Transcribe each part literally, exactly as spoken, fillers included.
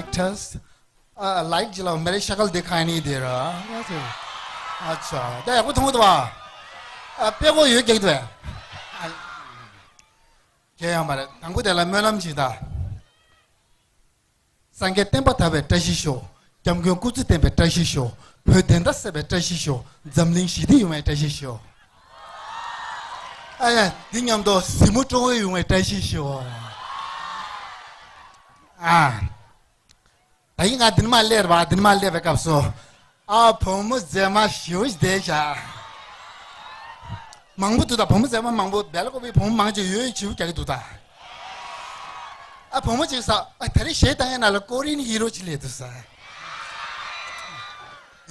ཊ་སི། ཨ། ལའིག་ཅི་ལ་མེ་རེ་ཤ་ཀལ་དེ་ཁ་ནི་དེ་ར། ཨ་ཆ། ད་ཡག་པོ་མཐོང་གི་འདུག་བ། ཨ། དཔེ་གོ་ཡོད་ཀྱག་འདུག་བས། ཨ། གལ་ཡང་མ་རེད། དང་པོ་དེ་ལ་སྨོན་ལམ་ཅིག་ད། སངས་རྒྱས་བསྟན་པ་དར་བའི་བཀྲ་ཤིས་ཤོག། སྐྱབས་མགོན་སྐུ་ཚེ་བརྟན་པའི་བཀྲ་ཤིས་ཤོག། བོད་བདེན་མཐའ་གསལ་བའི་བཀྲ་ཤིས་ཤོག། འཛམ་གླིང་ཞི་བདེ་ཡོང་བའི་བཀྲ་ཤིས་ཤོག། ཨ་ཡ། འདི་མཉམ་དུ་གཟིགས་མོ་སྤྲོ་བོ་ཡོང་བའི་བཀྲ་ཤིས་ཤོག། ཨ། ད་ཡིན་ང་འདི་ནས་མར་སླེབས་ར་བ། འདི་ནས་མར་སླེབས་པའི་སྐབས་སུ། ཨ། བུ་མོ་མཛེས་མ་ཞེ་པོ་ཞིག་བསྡད་བཞག། མང་པོ་འདུག་ད། བུ་མོ་མཛེས་མ་མང་པོ། སྦེལ་ཀོབ་པའི་བུ་མོ་མང་ཆེ་ཡོད་བྱིའུ་རྒྱག་གི་འདུག་ད། ཨ། བུ་མོ་གཅིག་ཟེར། ཨ། ད་རེས་གཞས་བཏང་ཡས་ནང་ལ་ཀོ་རི་ཡན་ཧི་རོ་གཅིག་སླེབས་འདུག་ཟེར།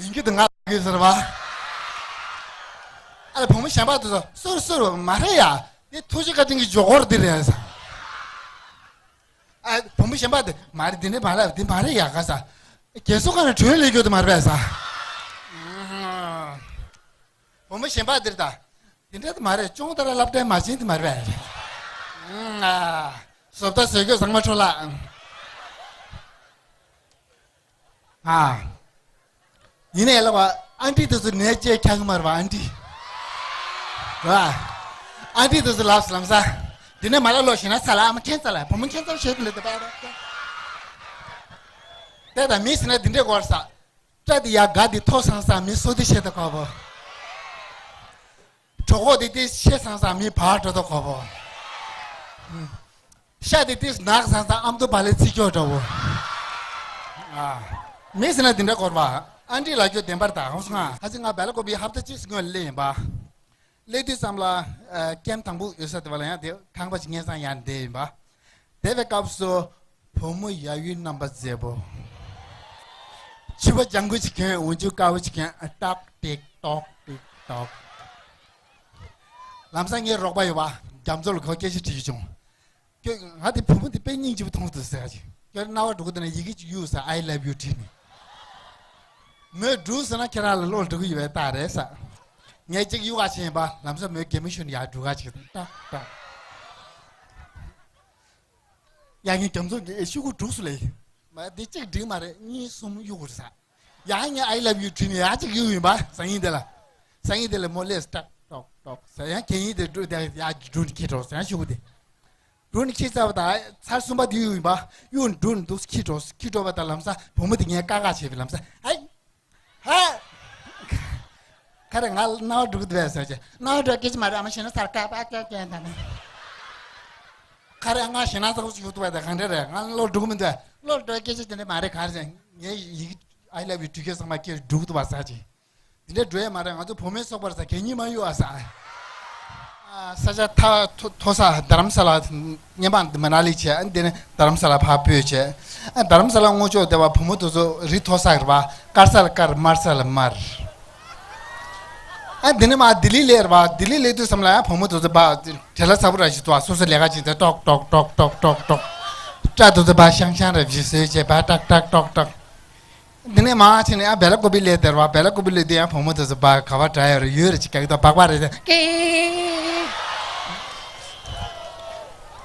ཡིན་གྱི་འདུག་ང་ལ་གི་ཟེར་བ། ཨ་ལ། བུ་མོ་གཞན་པ་འདུག་ཟེར། སུ་རེད་སུ་རེད། མ་རེད་ཡ། འདི་ཐུགས་རྗེ་བཀའ་དྲིན་གྱི་ཇོ་གོར་འདི་རེད་ཟེར། ཨ། བུ་མོ་གཞན་པ་དེ། མ་རེད། འདི་འདྲ་མ་རེད། འདི་མ་རེད་ཡ་ག་ཟེར། རྒས་གསོ་ཁང་ནས་གྲོལ་ལས་རྒྱུ་དེ་མ་རེད་པས་ཟེར། བུ་མོ་གཞན་པ་དེར་ད། འདི་འདྲ་དེ་མ་རེད། ཅོང་ཏ་ར་སློབ་གྲྭའི་མ་བྱན་དེ་མ་རེད་པས། ཨ། བཟོ་ལྟ་བཟོ་རྒྱུ་ཚང་མ་འཕྲོ་བརླག། ཨ། ཡིན་ནའི་ལབ་པ། ཨ་འདྲི་དེ་ཚོ་ནས་ཅེས་ཁྱག་མར་བ་ཨ་འདྲི། ར། ཨ་འདྲི་དེ་ཚོ་ལབ་ལམ་ས། འདི་ནས་མ་ལ་ལོ་ཞེ་ན་ས་ལ་ཨ་མ་ཁྱེད་ས་ལ་བུ་མོ་ཁྱེད་ཚོ་བྱེད་དུ་ལེ་དུ་པ། དེ་དང་མི་ཟེར་ན་འདི་འདྲའི་སྐོར་ས། སྐྲ་དེ་ཡ་ག་དེ་མཐོ་སང་སང་མི་སོ་དེ་བྱེད་དུ་གོ་བོ། གྲོད་ཁོག་དེ་དེ་ཆེ་སང་སང་མི་བར་འགྲོ་དོ་གོ་བོ། ཤ་དེ་དེ་ནག་སང་སང་ཨམ་དུ་བ་ལེ་ཚིག་སྐྱོ་འགྲོ་བོ། ཨ། མི་ཟེར་ན་དེ་འདྲ་གོར་བ། ཨ་འདྲི་ལ་སྐྱོ་བདེན་པར་དག་ཧོ་སོང་ཨ། ཁ་ཅིག་ང་སྦེལ་ཀོབ་པའི་ཧབ་ཏ་གཅིག་སྔོན་སླེབས་ཡིན་པ། སླེབས་དུས་ཙམ་ལ། ཨ། ཀེམ་དང་པོ་ཡོད་ས་དེ་བ་ལ་ཡང་དེ་ཁང་པ་ཅིག་ངེས་སང་ཡང་བསྡད་ཡིན་པ། དེ་བའི་སྐབས་སུ། བུ་མོ་ཡ་ཡུལ་རྣམ་པ་མཛེས་པོ། ཕྱུ་པ་ལྗང་གུ་ཅིག་གྱོན། འོག་འཇུག་དཀར་པོ་ཅིག་གྱོན། ཨ། ཏོག་ཏིག་ཏོག་ཏིག་ཏོག། ལམ་སང་ངའི་རོགས་པ་ཡོད་པ། རྒྱ་མཚོ་ལ་ཁོ་སྐད་ཆ་དྲིས་བྱུང་། ཁྱོད་ང་དེ་བུ་མོ་དེ་དཔེ་སྙིང་རྗེ་པོ་མཐོང་འདུག་ཟེར་གྱི། ཁྱོད་རྣ་བ་འགྲོ་གི་འདུག་ན་ཡི་གེ་ཅིག་གཡུག་ཟེར། I love you བྲིས་ནས། མོས་འགྲུག་ཟེར་ན་ཁྱེད་རང་ལ་བློ་འགྲོ་གི་ཡོད་པའི་རྟགས་རེད་ཟེར། ངས་གཅིག་གཡུག་ག་ཕྱིན་པ། ལམ་སང་མོས་གད་མོ་ཤོར་ནས་ཡར་འགྲུལ་ག་ཕྱིན། ཏག་ཏག། ཡ། ངས་རྒྱ་མཚོ་གི་ཤོག་གུ་འགྲུག་སུ་ལས། མ་དེ་གཅིག་འགྲིག་མ་རེད། གཉིས་གསུམ་གཡུག་དགོས་ཟེར། ཡ། ངས་I love you བྲིས་ནས་ཡ་གཅིག་གཡུག་ཡིན་པ། སང་ཉིན་དེ་ལ། སང་ཉིན་དེ་ལ་མོ་སླེབས། ཏག་ཏོག་ཏོག་ཟེར། ཡང་གད་སྙིགས་དེ་འགྲུལ་དེ་ཡ་འགྲུལ་ཁྱེར་འགྲོ་ཟེར། ཡང་ཤོག་གུ་དེ། འགྲུལ་ནས་ཁྱེར་ཚར་བ་དང་། ཚར་གསུམ་པ་དེ་གཡུག་ཡིན་པ། གཡུག་འགྲུལ་འདུག་ཁྱེར་འགྲོ། ཁྱེར་འགྲོ་བ་དང་ལམ་སང་བུ་མོ་དེ་ངས་བཀག་བཀག་བྱས་པའི་ལམ་སང་། ཨའི། ཧ། ཁ་རེ་ང་རྣ་བ་འགྲོ་གི་འདུག་པས་ཟེར་གྱི། རྣ་བ་འགྲོ་སྐད་ཆ་མ་རེད། ཨ་མ་ཞེ་ན་ཚར་ཀ་པ་ཀྱ་ཀྱ་ད་ནི། ཁ་རེ་ང་ཞེ་ན་ཚ་པོ་ཞིག་ཡོད་འདུག་པས། ད་གང་འདྲ་རེད། ང་བློ་འགྲོ་གི་མི་འདུག་བློ་འགྲོ་སྐད་ཆ་དེ་འདྲ་མ་རེད། ག་རེ་ཟེར། ངའི་ཡི་གེ་I love you བྲིས་སྐད་ཚང་མ་ཁྱེར་འགྲོ་གི་འདུག་པ་ཟེར་གྱི། དེ་འདྲ་འགྲོ་ཡ་མ་རེད། ང་ཚོ་བུ་མོའི་ཚོགས་པར་ཟ་གད་སྙིགས་མ་གཡུག་ཨ་ཟ། ཨ། ས་ཆ་ཐ་མཐོ་མཐོ་ས་རྡ་རམ་ས་ལ་སྔོན་མ་མ་ན་ལི་བྱས། ཨ། འདི་ནས་རྡ་རམ་ས་ལ་ཕར་སྤོས་བྱས། ཨ། རྡ་རམ་ས་ལ་སྔོན་ཕྱོགས་དེ་བ་བུ་མོ་དེ་ཚོ་རི་མཐོ་ས་རེད་པ། དཀར་ས་ལ་དཀར། དམར་ས་ལ་དམར། ཨ། འདི་ནས་མར་ལྡི་ལི་སླེབས་རེད་པ། ལྡི་ལི་སླེབས་དུས་ཙམ་ལ་ཡང་བུ་མོ་དེ་ཚོ་བ་བྲེལ་བ་ཚ་པོ་ར་ཞིག་འདུག་པ། སོ་སོ་ལས་ཀ་བྱེད་དུས་ཏོག་ཏོག་ཏོག་ཏོག་ཏོག་ཏོག། སྐྲ་དེ་ཚོ་བ་ཤང་ཤང་ར་ཞིག་བཟོས་བྱས་བ་ཏག་ཏག་ཏོག་ཏོག། འདི་ནས་མར་ཕྱིན་ནས་ཡང་སྦེ་ལ་ཀོ་པི་སླེབས་དེར་བ། སྦེ་ལ་ཀོ་པི་སླེབས་དུས་ཡང་བུ་མོ་དེ་ཚོ་བ་ག་བ་འདྲ་ཡོད་རེད། ཡོད་རེད་ཅིག་ག་གི་དོ་བག་བག་རེད། ཀེ།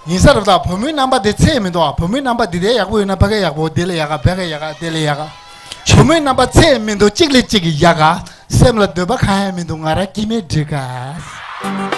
ཡིན་ས་རེད་ད། བུ་མོའི་རྣམ་པ་དེ་ཚད་མི་འདུག་ཨ། བུ་མོའི་རྣམ་པ་འདི་དེ་ཡག་པོ་ཡོད་ན་ཕ་གི་ཡག་པོ། དེ་ལས་ཡག་ག་ཕ་གི་ཡག་ག་དེ་ལས་ཡག་ག་བུ་མོའི་རྣམ་པ་ཚད་མི་འདུག་གཅིག་ལས་གཅིག་གི་ཡག་ག་སེམས་ལ་འདོད་པ་གང་ཡང་མི་འདུག་ང་རང་སྐྱེ་དམན་འགྲིག་ག